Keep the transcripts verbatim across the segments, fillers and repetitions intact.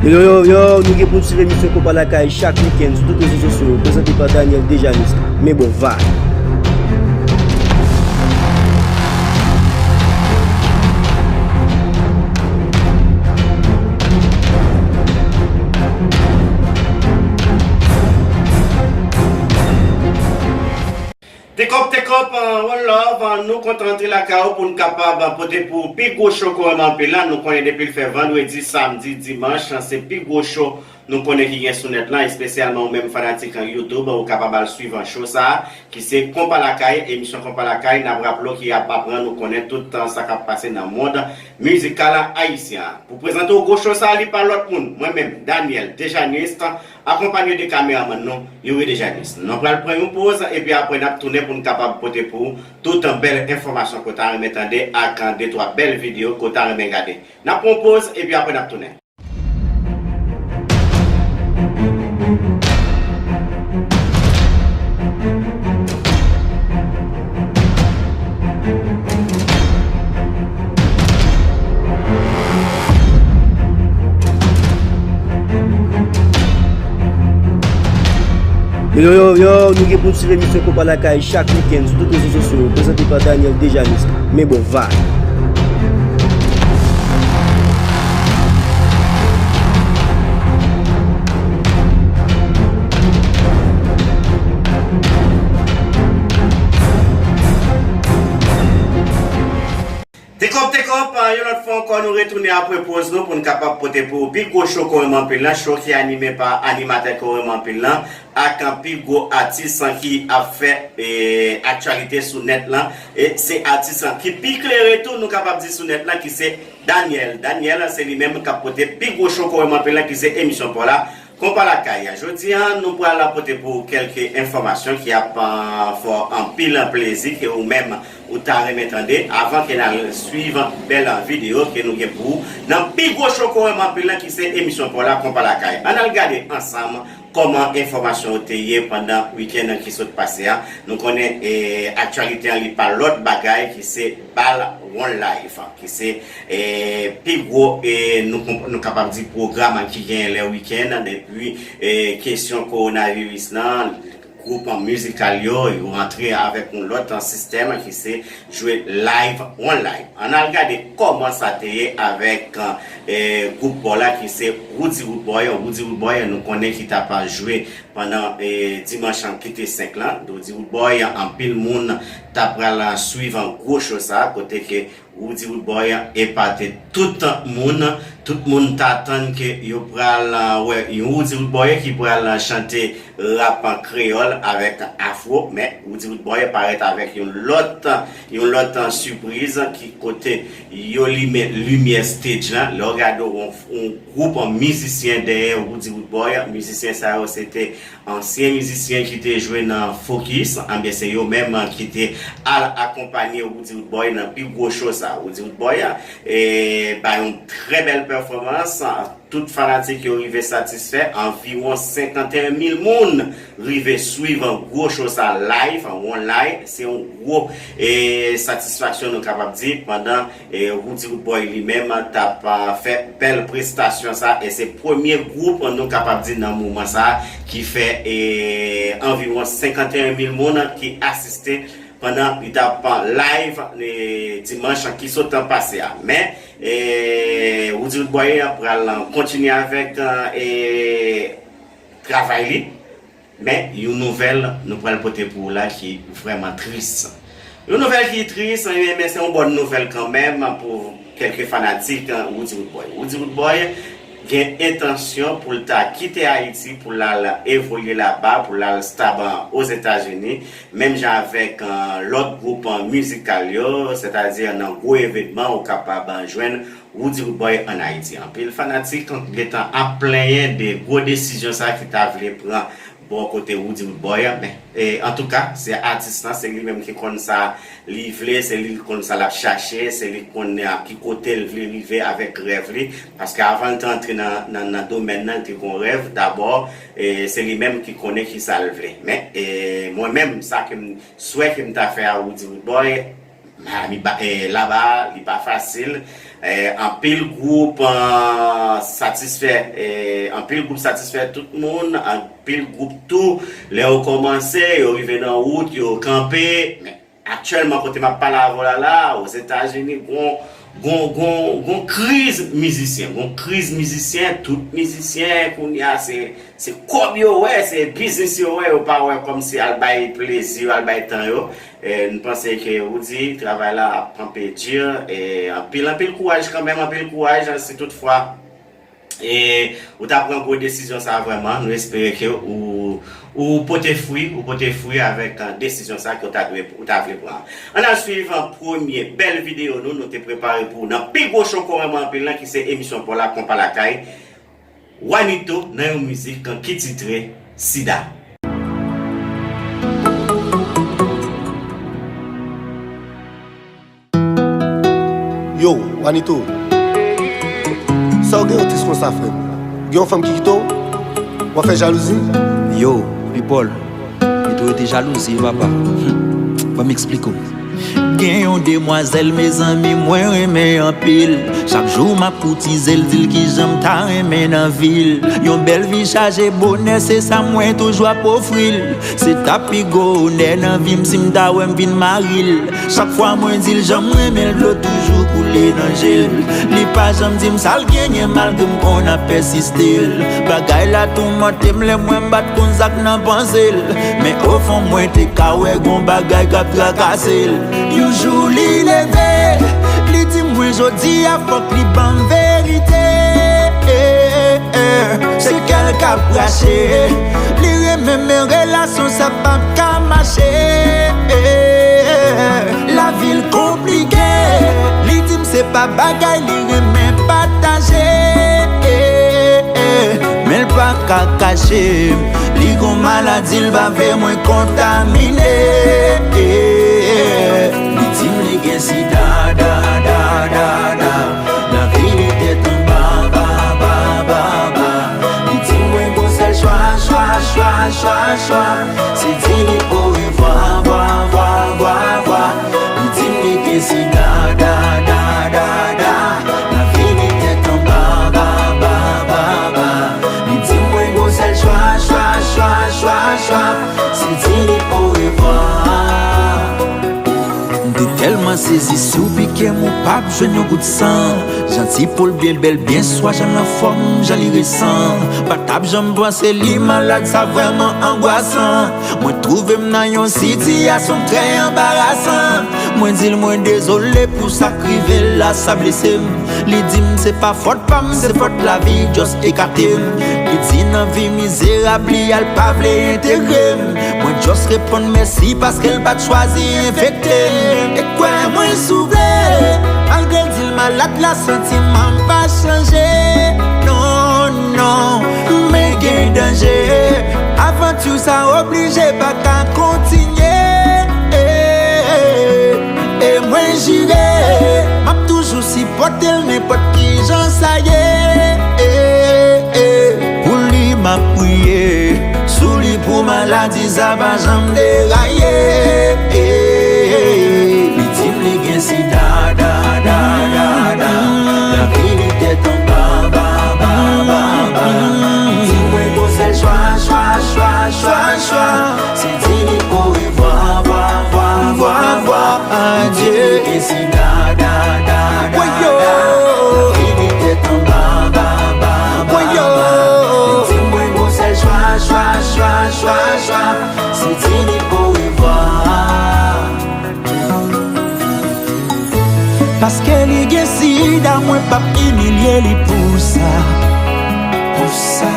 Yo, yo, yo, yo, nou gen pou n swiv emisyon Konpa Lakay chak wikenn sou tout rezo sosyo yo, prezante pa Daniel Dejanis. Men bon, va. Tekòp, tekòp, euh, one love, euh, nou kontan antre lakay ou pou n kapab, euh, pote pou ou pi gwo cho kowòm anpil la. Nou konnen depi l fè vandredi, samdi, dimanch, se pi gwo cho nou konnen ki gen sou nèt lan, espesyalman ou menm fanatik, euh, YouTube, ou kapab al swiv, euh, cho sa a, ki se Konpa Lakay, emisyon Konpa Lakay, n ap raple w ki ap aprann ou konnen tout, euh, sa k ap pase nan mond mizikal ayisyen an. Pou prezante w gwo cho sa a, li pa lòt moun, mwen menm, Daniel Dejanis, akonpanye de kameramann nou, Youri Dejanis. Nou pral pran yon poz, epi apre n ap tounen pou n kapab pote pou ou tout bèl enfòmasyon ke w ta renmen tande ak de twa bèl videyo ke w ta renmen gade. N ap pran yon poz, epi apre n ap tounen. Yo, yo, yo, yo, nou gen pou n swiv emisyon Konpa Lakay chak wikenn sou tout rezo sosyo yo, prezante pa Daniel Dejanis. Men bon, va. Tekòp, tekòp, yon lòt fwa ankò, nou retounen apre poz nou pou n kapab pote pou ou pi gwo cho kowòm anpil lan, cho ki anime pa animatè kowòm anpil lan, ak pi gwo atis ki ap fè, e, aktyalite sou nèt lan. E se atis ki pi klere tou, nou kapab di, sou nèt lan, ki se Daniel. Daniel, se li menm k ap pote pi gwo cho kowòm anpil lan, ki se emisyon pa w la, Konpa Lakay. Jodi a, nou pral pote pou ou kèlke enfòmasyon ki ap, a, fè w anpil plezi, ke ou menm ou ta renmen tande, avan ke n al swiv bèl videyo ke nou gen pou ou nan pi gwo cho kowòm anpil lan, ki se emisyon pa w la, Konpa Lakay. Ann al gade ansanm kòman enfòmasyon yo te ye pandan wikenn ki sot pase a. Nou konnen, e, aktyalite an, li pa lòt bagay ki se Bal One Life, ki se, e, pi gwo, e, nou konp-, nou kapab di, pwogram ki genyen lè wikenn, depi, e, kesyon kowonaviris lan, gwoup mizikal yo, yo rantre avèk yon lòt sistèm ki se jwe live on live. Ann al gade kòman sa te ye avèk, e, gwoup pa w la, ki se Roody Roodboy. Roody Roodboy, nou konnen, ki t ap jwe pandan, e, dimanch an ki te senk lan. Roody Roodboy, anpil moun ta pral swiv gwo cho sa, kote ke Roody Roodboy epate tout moun. Tout moun t atann ke yo pral, a, wè yon Roody Roodboy ki pral, a, chante rap kreyòl avèk afro, men Roody Roodboy parèt avèk yon lòt, yon lòt, a, sipriz ki kote yo limen limyè stage lan. Lè w gade yon, yon gwoup mizisyen dèyè Roody Roodboy, mizisyen sa yo se te ansyen mizisyen ki te jwe nan Fokis, anben se yo menm ki te al akonpanye Roody Roodboy nan pi gwo cho sa. Roody Roodboy, e, bay yon trè bèl pèfòmans. Tout fanatik yo rive satisfè. Anviwon senkanteyen mil moun rive swiv gwo cho sa live, on live. Se yon gwo, e, satisfaksyon, nou kapab di, pandan e, Roody Roodboy li menm t ap, a, fè bèl prestasyon sa, e se premye gwoup, nou kapab di, nan moman sa ki fè, e, anviwon senkanteyen mil moun ki asiste pandan li t ap live, e, dimanch ki sot pase a. Men, e, Roody Roodboy pral kontinye avèk, e, travay li. Men, yon nouvèl nou pral pote pou ou la ki vrèman tris. Yon nouvèl ki tris, men, men se yon bòn nouvèl kanmenm pou kèlke fanatik Roody Roodboy. Roody Roodboy gen entansyon pou l ta kite Ayiti, pou l al evolye laba, pou l al stab Ozetazini, menm jan avèk, e, lòt gwoup, e, mizikal yo, sètadi nan gwo evènman ou kapab, e, jwenn Roody Roodboy ann Ayiti. Anpil fanatik gentan ap plenyen de gwo desizyon sa ki ta vle pran bò kote Roody Roodboy an, men, e, antouka, se atis lan, se li menm ki konn sa li vle, se li ki konn sa l ap chache, se li ki konn, a, ki kote l vle rive avèk rèv li, paske avan l te antre nan, nan, nan domèn nan, l te gen yon rèv dabò, e, se li menm ki konnen ki sa l vle. Men, e, mwen menm, sa ke m, swè ke m ta fè a Roody Roodboy, a, li ba, e, laba, li pa fasil. Eh, anpil gwoup, eh, satisfè, eh, anpil gwoup satisfè tout moun, anpil gwoup tou, lè yo kòmanse, yo rive nan wout, yo kanpe. Men aktyèlman, kote m ap pale avè w la, la, Ozetazini, gon, gon, gon, gon kriz mizisyen, gon kriz mizisyen, tout mizisyen, kounye a, se, se kòb yo wè, se biznis yo wè, yo pa wè kòmsi al bay plezi yo, al bay tan yo. E, n panse ke ou di travay la ap kanpe di, e, anpil, anpil kouraj kanmenm, anpil kouraj, si toutfwa, e, ou ta pran gwo desizyon sa vrèman. Nou espere ke ou, ou pote fwi, ou pote fwi avèk, e, desizyon sa ke ou ta dwe, ou ta vle pran. Ann al swiv, e, premye bèl videyo nou, nou te prepare pou ou nan pi gwo cho kò renmen anpil lan, ki se emisyon pa w la, Konpa Lakay. Wanito nan yon mizik ki titre Sida. Yo, Wanito, sa w gen yo tris konsa, frè m? Gen yon fanm ki kite w? W ap fè jalouzi? Yo, Pipòl, li tou rete jalouzi, papa. Hum, ban m eksplike w. Gen yon demwazèl, mezanmi, mwen renmen anpil. Chak jou m ap koutize l, di l kijan m ta renmen nan vi l. Yon bèl vi chaje bonè, se sa mwen toujou ap ofri l. Se ta pi gwo onè nan vi m si m ta wè m vin mari l. Chak fwa mwen di l jan m renmen l, dlo toujou koule nan je l. Li pa janm di m sa l genyen, malgre m konn ap pèsiste l. Bagay la toumante m, lè mwen m pa t konn sa k nan panse l. Men ofon mwen te ka wè gon bagay k ap trakase l. Yon jou li leve, li di mwen jodi a fòk li ban m verite. Se kè l k ap rache, li renmen men relasyon sa p ap ka mache. Lavi l konplike, li di m se pa bagay li renmen pataje. Men l pa ka kache m, li gon maladi l pa vle mwen kontamine. Li di m li gen sida, da, da, da, da. Lavi li tèt anba, ba, ba, ba, ba. Li di mwen gon sèl chwa, chwa, chwa, chwa, chwa. Se di li orevwa, vwa, vwa, vwa, vwa. Li di m li gen sida, da, da, da, da. Lavi li tèt anba, ba, ba, ba, ba. Li di mwen gon sèl chwa, chwa, chwa, chwa, chwa. Se di li orevwa. M te tèlman sezi, si w pike m, ou p ap jwenn yon gout san. Jan ti po l byen bèl, byen swa, jan l anfòm, jan li resan. Pa t ap janm panse li malad, sa vrèman angwasan. Mwen twouve m nan yon sitiyasyon trè anbarasan. Mwen di l mwen dezole pou sa k rive l la, sa blese m. Li di m se pa fòt pa m, se fòt lavi, just ekate m. Li di nan vi mizerab li a, l pa vle entegre m. Mwen just reponn mèsi paske l pa t chwazi enfekte m. E kwè mwen si w vle, malgre l di l malad la, santiman m pa chanje. Non, non, men gen danje. Avanti sa oblije pa ka kontinye. E mwen jire, m ap toujou sipòte l nenpòt kijan sa ye. Pou li m ap priye, sou li pou maladi sa pa janm deraye. Li di m li gen sida, da, da, da, da. Lavi li tèt anba, ba, ba, ba, ba. Li di mwen gon sèl chwa, chwa, chwa, chwa, chwa. Se di li orevwa, vwa, vwa, vwa, vwa. Adye. Li di m li gen sida, da, da, da, da. Woyo. Lavi li tèt anba, ba, ba, ba, ba. Woyo. Li di mwen gon sèl chwa, chwa, chwa, chwa, chwa. Se di li orevwa. Paske li gen sida, mwen p ap imilye li pou sa. Pou sa.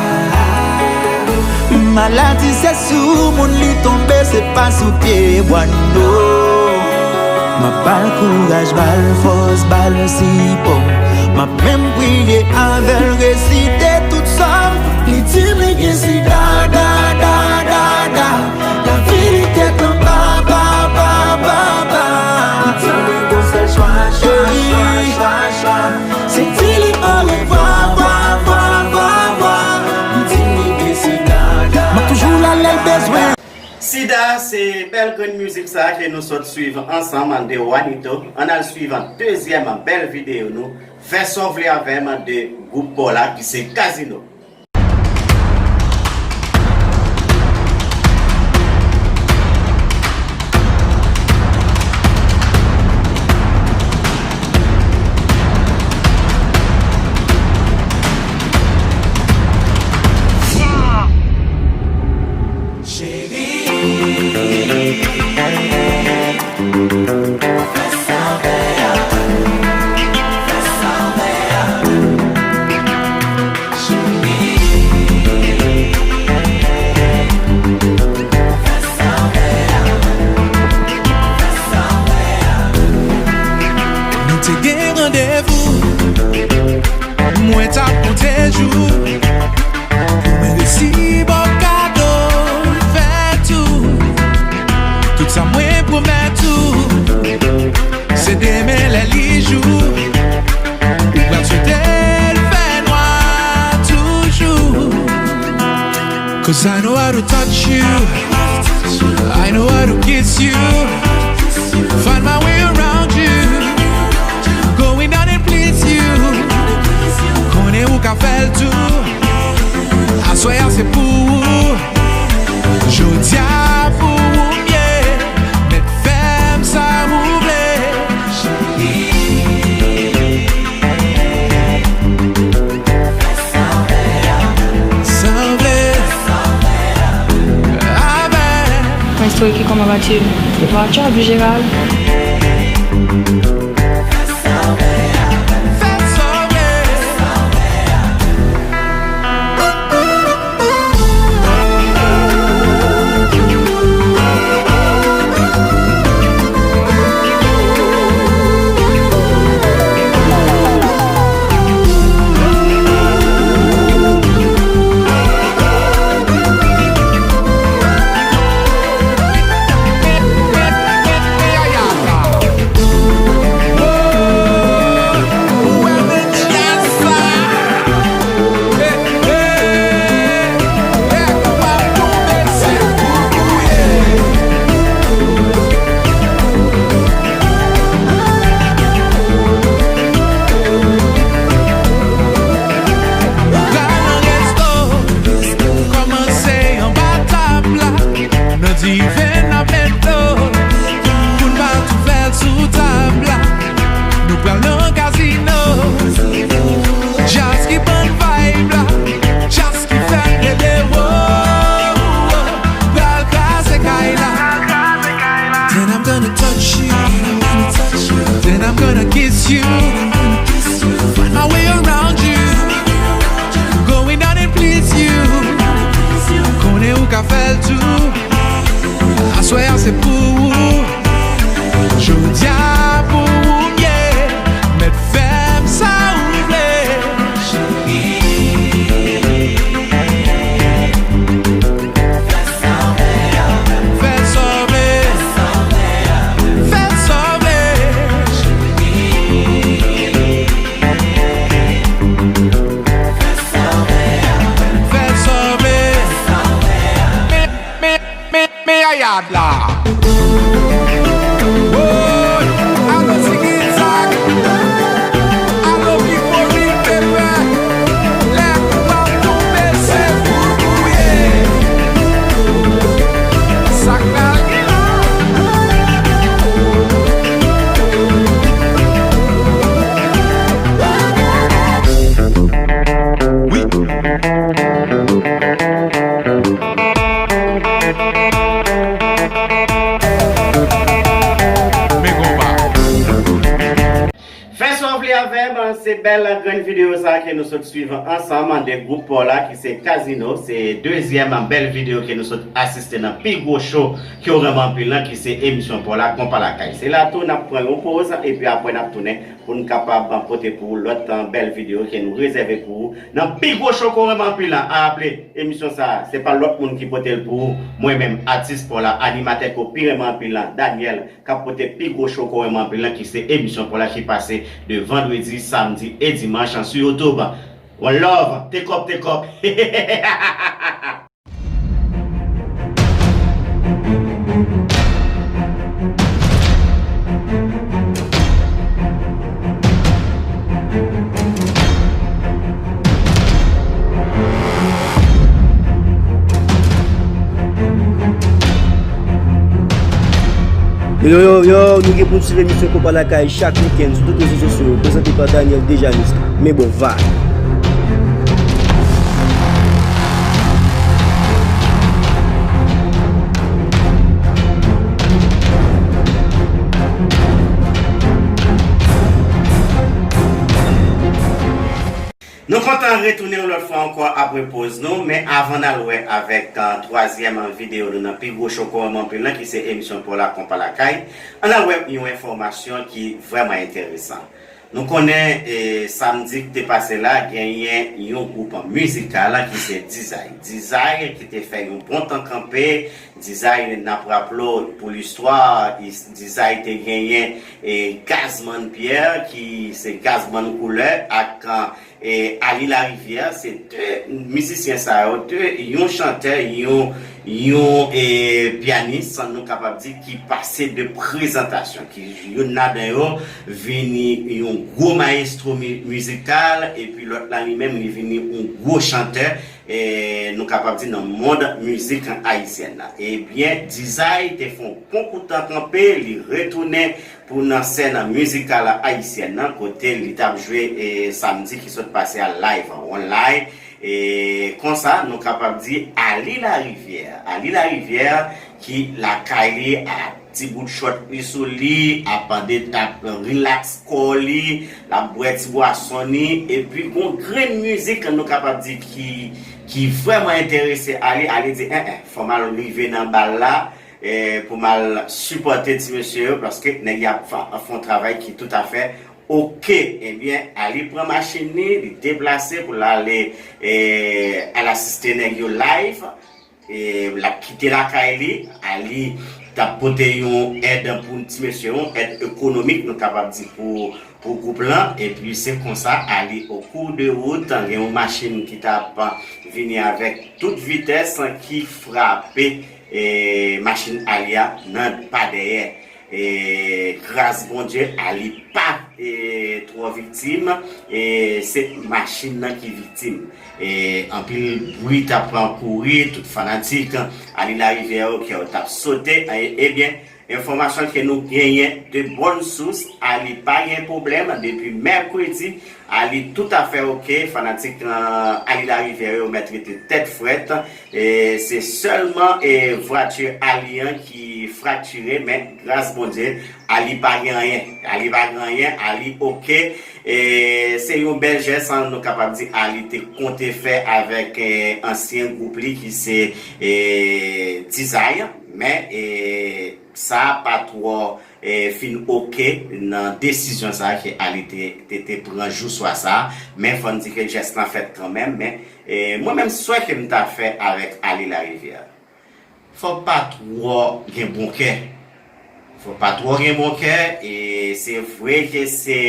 Maladi se sou moun li tonbe, se pa sou pye bwa, no. M ap ba l kouraj, ba l fòs, ba l sipò. M ap menm priye avè l, resite tout sòm. Li di m li gen sida, da, da, da, da. Lavi li tèt anba, ba, ba, ba, ba. Li di mwen gon sèl chwa, chwa, chwa, chwa, chwa. Se di li orevwa, vwa, vwa, vwa, vwa. Li di m li gen sida, da, da. M ap toujou la lè l bezwen. Sida, se Se bèl grenn mizik sa a ke nou sot swiv ansanm de Juanito. Ann al swiv dezyèm bèl videyo nou, Fè sa w vle avè m de gwoup pa w la ki se Casino. Nou te gen randevou, mwen t ap konte jou pou mwen resi ba w kado, fè tou. Tout sa mwen pwomèt ou, se demen lè li jou, ou pral swete l fè nwa toujou. 'Cause I know how to touch you. I know how to kiss you. Find my way around you. Going down and please you. Konnen ou ka fè l tou. Aswè a se pou ou. Jodi a pou ou m ye. Mèt fè m sa ou vle. Sanble avè. Mwen sou ki kòman batye. Batye ap jere al. Pral nan resto, kòmanse anba tab la. Nan diven n ap met dlo, pou n pa tou fè l sou tab la. Nou pral nan kazino, djaz ki ban n vibe la, djaz ki fè n rele wo, wo, wo. Pral kraze kay la. Then I'm gonna touch you. Then I'm gonna kiss you. Find my way around you. Going down and please you. Konnen ou ka fè l tou. Aswè a se pou ou. Jodi a pou ou m ye. Mèt fè m sa ou vle. Fè sa w vle. Fè sa w vle. Fè sa w vle. Men, men, men, men yayad la. Woy, alo Ziggy Zag. Alo Pipo Lil Pepe. Lè kou ap tonbe se pou ou ye. Sa k pral gen la. Wi. Men konpa. Fè sa w vle avè m, se bèl grenn videyo sa a ke nou sot swiv ansanm de gwoup pa w la ki se Casino. Se dezyèm bèl videyo ke nou sot asiste nan pi gwo show ke w renmen anpil lan, ki se emisyon pa w la, Konpa Lakay. Se la tou n ap pran yon poz, epi apre n ap tounen pou n kapab pote pou ou lòt, uh, bèl videyo ke nou rezève pou ou nan pi gwo show ke w renmen anpil lan. A raple, emisyon sa a, se pa lòt moun ki pote l pou ou, mwen menm, atis pa w la, animatè ke w pi renmen anpil lan, Daniel, k ap pote pi gwo show ke w renmen anpil lan, ki se emisyon pa w la ki pase de vandredi, samdi e dimanch sou YouTube. One love, take up, take up. Yo, yo, yo, nou gen pou n swiv emisyon Konpa Lakay chak wikenn sou tout rezo sosyo yo, prezante pa Daniel Dejanis. Men bon vibe. Nou kontan retounen yon lòt fwa ankò apre poz nou, men avan n al wè avèk, uh, twazyèm videyo nou nan pi gwo cho kowòm anpil lan, ki se emisyon Paw la Konpa Lakay, ann al wè yon enfòmasyon ki vrèman enteresan. Nou konnen, e, samdi ki te pase la, genyen yon gwoup mizikal ki se Dizay. Dizay ki te fè yon bon tan kanpe. Dizay, n ap raple w, pou listwa, i- Dizay te genyen, e, Gazman Pierre, ki se Gazman Koulè, ak, e, Ali Larivière. Se de mizisyen sa yo, de, yon chantè, yon, yon, e, pyanis, nou kapab di, ki pase de prezantasyon, ki youn ladan yo vini yon gwo mayestwo mi- mizikal, epi lòt la li menm li vini yon gwo chantè, e, nou kapab di nan mond mizik ayisyèn nan. Ebyen, Dizay te fè yon bon kout tan kanpe, li retounen pou nan sèn mizikal ayisyèn nan, kote li t ap jwe, e, samdi ki sot pase a live, online. E, konsa, nou kapab di Ali Larivière. Ali Larivière ki lakay li a ti bout chòt li sou li, ap de, ap rilaks kò li, l ap bwè ti bwason li, epi gon grenn mizik nou kapab di ki, ki vrèman enterese Ali. Ali di, en, en, fò m al rive nan bal la, e, pou m al sipòte ti mesye yo, paske nèg y ap fa- fè yon travay ki toutafè oke. Ebyen, Ali pran machin li, li deplase pou l ale, e, al asiste nèg yo live. E, l ap kite lakay li, Ali t ap pote yon èd pou ti mesye, yon èd ekonomik, nou kapab di, pou, pou gwoup lan. Epi se konsa, Ali, au cours de route, gen yon machin ki t ap vini avèk tout vitès, ki frape, e, machin Ali a nan pa dèyè. E, gras Bondye, Ali pa, e, twò viktim, e, se machin nan ki viktim. E, anpil bri t ap pran kouri, tout fanatik Ali Larivière yo, kè yo t ap sote. E, ebyen, enfòmasyon ke nou genyen de bòn sous, Ali pa gen pwoblèm depi mèkredi. Ali toutafè oke, fanatik, e, Ali Larivière yo mèt rete tèt frèt. E, se sèlman, e, vwati Ali an ki fraktire, men gras Bondye, Ali pa gen anyen. Ali pa gen anyen, Ali oke. E, se yon bèl jès, an, nou kapab di Ali te konte fè avèk, e, ansyen gwoup li ki se, e, Dizay. Men, e, sa pa twò, e, fin oke nan desizyon sa ke Ali te, te, te pran jou swa sa. Men fò n di ke jès lan fèt kanmenm. Men, e, mwen menm, swè ke m ta fè avèk Ali Larivière, fò pa twò gen bon kè. Fò pa twò gen bon kè. E se vre ke se,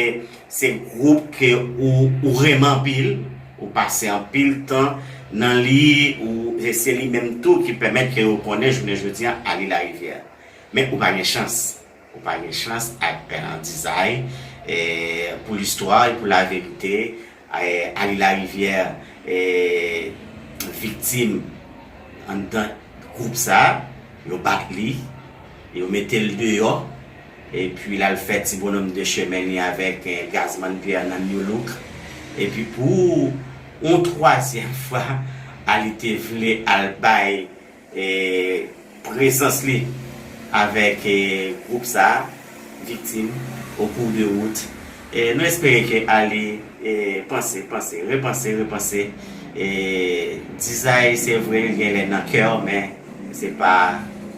se gwoup ke ou, ou renmen anpil, ou pase anpil tan nan li, ou, e se li menm tou ki pèmèt ke ou konnen jounen jodi a Ali Larivière. Men ou pa gen chans. Ou pa gen chans ak, e, Dizay. E, pou listwa e pou laverite, e, Ali Larivière, e, viktim anndan gwoup sa, yo bat li, yo mete l deyò, epi l al fè ti bonòm de chemen li avèk, e, Gazman Pierre nan New Look. Epi pou yon twazyèm fwa, Ali te vle al bay, e, prezans li avèk, e, gwoup sa, viktim, au cours de route. E, nou espere ke Ali, e, panse, panse, repanse, repanse. E, Dizay, se vre, l genlè nan kè w, men se pa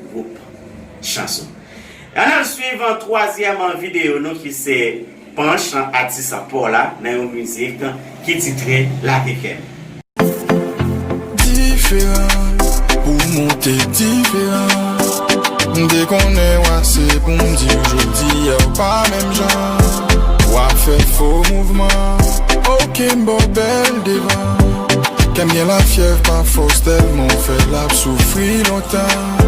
gwoup chans ou. Ann al swiv twazyèm videyo nou ki se panch atis Paw la nan yon mizik ki titre Lave kè m. Diferan, pou monte diferan. M te konnen w ase pou m di w jodi a w pa menm jan. W ap fè fo mouvman, oke m ba w bèl devan. Kè m gen lafyèv pa fòs tèlman w fè l ap soufri lontan.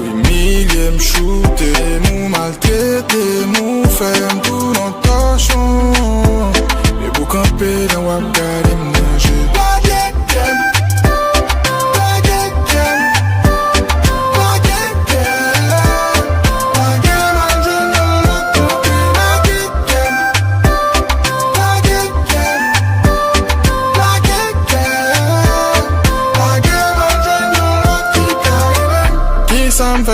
Imilye m, choute m, ou maltrete m, ou fè m tounen an tòchon. Epi w kanpe dan w ap gade m nan je. Lage kè m, lage kè m, lage kè m, lage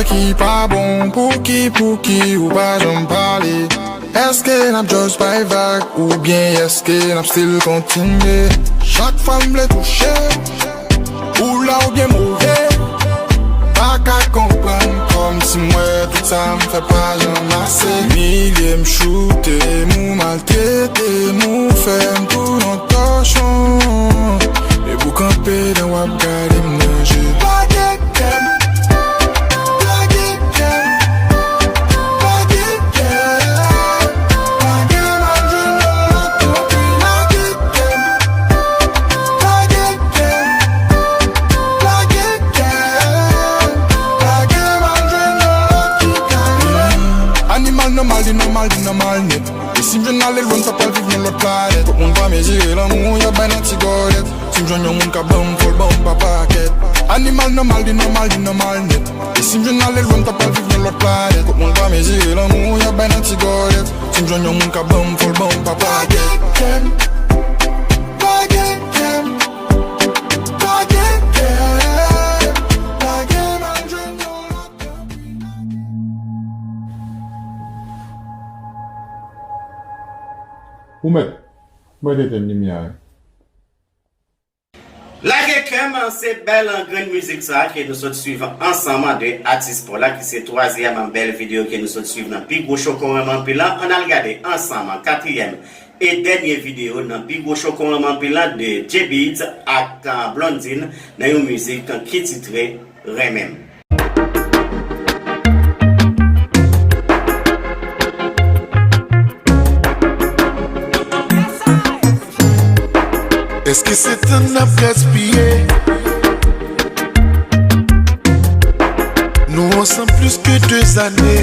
Ki pa bon, pouki, pouki ou pa janm pale? Èske n ap just bay vag oubyen èske n ap still kontinye? Chak fwa m vle touche, ou la oubyen move. Pa ka konprann kòmsi m wè tout sa m fè pa janm ase. Imilye m, choute m, ou maltrete m, ou fè m tounen yon tòchon. Epi w kanpe dan w ap gade m nan je. Lage kè m, lage kè m, lage kè m, lage m al jwenn yon lòt, tanpri. Lage kè m, lage kè m, lage kè m, lage m al jwenn yon lòt ki ka renmen m. Animal nòmal, li nòmal, li nòmal nèt. E si m jwenn ale lwen, m ta pral viv nan lòt planèt. Tout moun pa mezire lanmou y ap bay nan ti gòlèt. Si m jwenn yon moun k ap ban m fò l ban m pa pakèt. Animal nòmal, li nòmal, li nòmal nèt. E si m jwenn ale lwen, m ta pral viv nan lòt planèt. Tout moun pa mezire lanmou y ap bay nan ti gòlèt. Si m jwenn yon moun k ap ban m fò l ban m pa pakèt. Lage kè m, lage kè m, lage kè m, lage m al jwenn yon lòt. Ou mèt, mwen te etenn limyè a. Lage kè m, se bèl grenn mizik sa ke nou sot swiv ansanm de atis Paw la, ki se twazyèm bèl videyo ke nou sot swiv nan pi gwo cho ke w renmen anpil lan. Ann al gade ansanm katriyèm e dènye videyo nan pi gwo cho ke w renmen anpil lan de J-Beatz ak, ah, Blondine nan yon mizik ki titre Renmen m. Èske se tan n ap gaspiye? Nou ansanm plis ke de zane.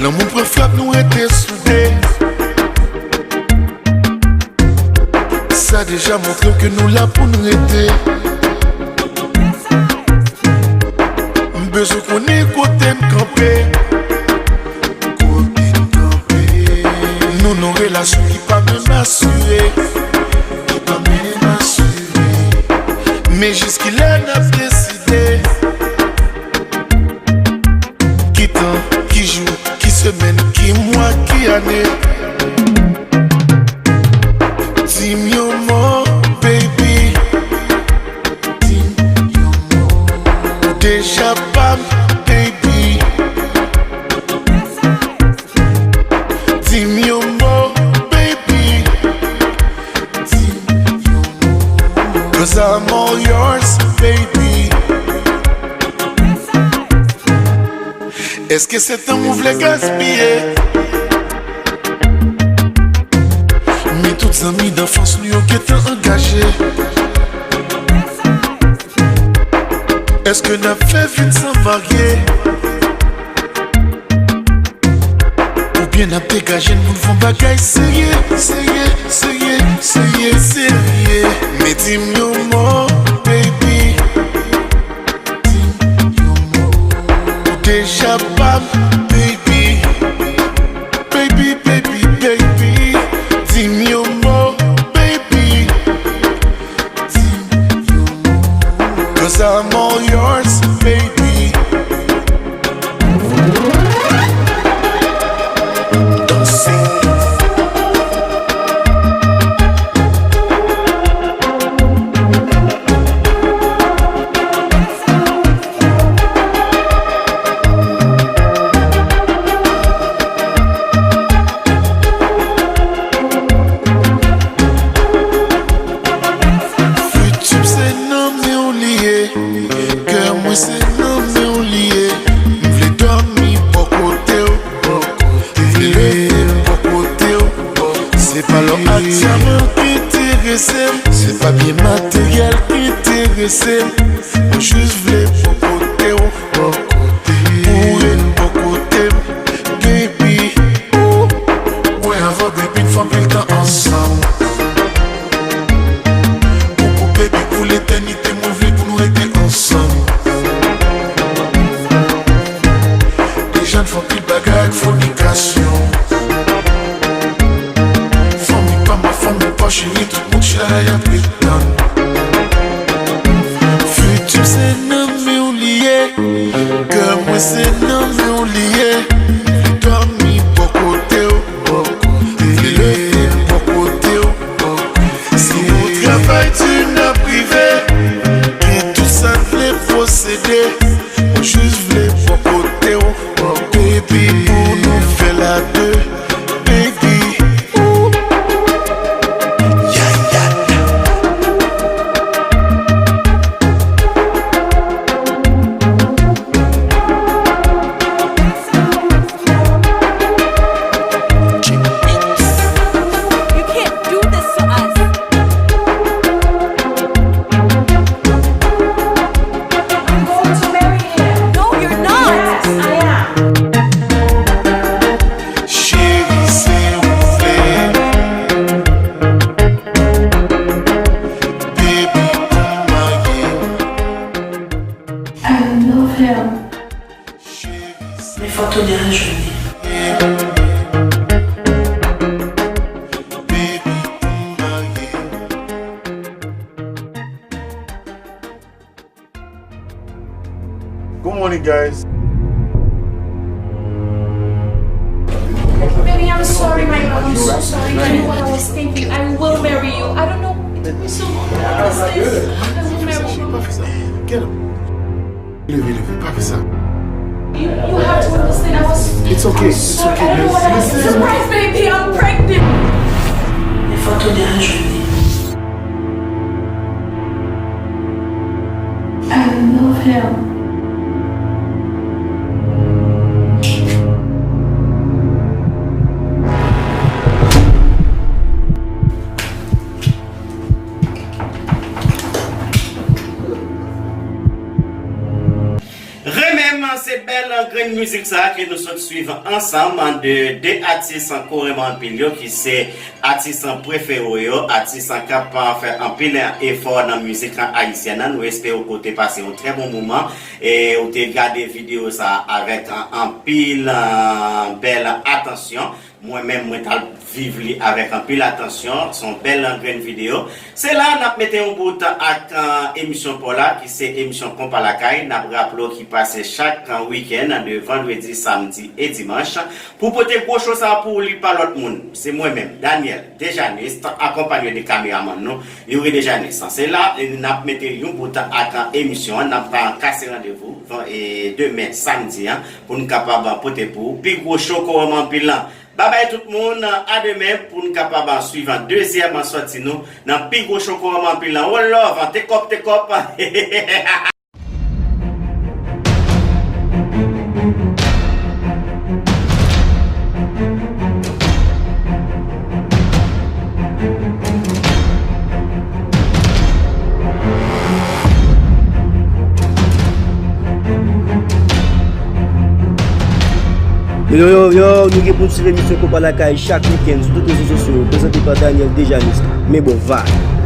Lanmou pran frap, nou rete soude. Sa deja montre w ke nou la pou n rete. M bezwen konnen kote n kanpe. Kote n kanpe. Nou nan relasyon ki pa menm asire. Ki pa menm asire. Men jiskilè n ap deside? Ki tan, ki jou, ki semèn, ki mwa, ki ane? Di m yon mo, baby. Di m yon mo. Ou deja pa m, baby. Di m yon mo, baby. Di m yon mo. 'Cause I'm all yours, baby. Èske se tan ou vle gaspiye? Men tout zanmi danfans nou yo gentan angaje. Èske n ap fè vin san marye? Oubyen n ap degaje n pou n fè yon bagay serye, serye, serye, serye, serye? Men di m yon mo, baby. Di m yon mo. Ou deja pa m, baby. Baby, baby, baby. Di m yon mo, baby. Di m yon mo. 'Cause I'm all yours, baby. Danse. Fiti m se nan men w li ye. Kè mwen se nan men w li ye. M vle dòmi bò kote w. M vle leve bò kote w. Se pa lò ak dyaman ki enterese m. Se pa byen materyèl ki enterese m. Mwen jis vle bò kote w. Bò kote. Ou ret bò kote m, baby. Ou. Mwen avè w, baby, n fè anpil tan ansanm. Pou kou, baby, pou letènite, mwen vle pou nou rete ansanm. Deja n fè anpil bagay ak fònikasyon. Fanmi pa m, fanmi pa w, cheri, tout moun chita la y ap ret tann. Fiti m se Baby. Ooh. Yeah, yeah. You can't do this to us. I'm going to marry him. No, you're not. Yes, I am. Cheri, se ou vle. Baby, pou marye. I love him. Men fò Tonè a jwenn li. Good morning, guys. Baby, I'm sorry, my love. I'm so sorry. You know what I was thinking. I will marry you. I don't know. It took me so long to realize this. I will marry you. Get up. Leve, leve, pa fè sa. You, you have to understand, I was. It's okay, it's okay, baby. Surprise, baby, I'm pregnant. Men fò Tonè a jwenn li. I love him. Renmen m, se bèl grenn mizik sa a ke nou sot swiv ansanm de de atis ke w renmen anpil yo, ki se atis prefere w yo, atis k ap fè anpil efò nan mizik ayisyèn nan. Nou espere w te pase yon trè bon moman e w te gade videyo sa a avèk anpil, eh, bèl atansyon. Mwen menm, mwen t al viv li avèk anpil atansyon. Se yon bèl grenn videyo. Se la n ap mete yon bout ak, eh, emisyon pa w la, ki se emisyon Konpa Lakay. N ap raple w ki pase chak, eh, wikenn de vandredi, samdi e dimanch pou pote gwo cho sa a pou w, li pa lòt moun. Se mwen menm, Daniel Dejanist, akonpanye de kameramann nou, Youri Dejanist. Se la, eh, n ap mete yon bout ak, eh, emisyon an. N ap, eh, kase randevou, eh, demen, samdi an, pou n kapab pote pou w pi gwo cho ke w renmen anpil lan. Babay tout moun, a demen pou n kapab swiv dezyèm sòti nou nan pi gwo cho ke w renmen anpil lan. One love, take up, take up. Yo, yo, yo, nou gen pou n swiv emisyon Konpa Lakay chak wikenn sou tout rezo sosyo yo, prezante pa Daniel Dejanist. Men bon, vibe.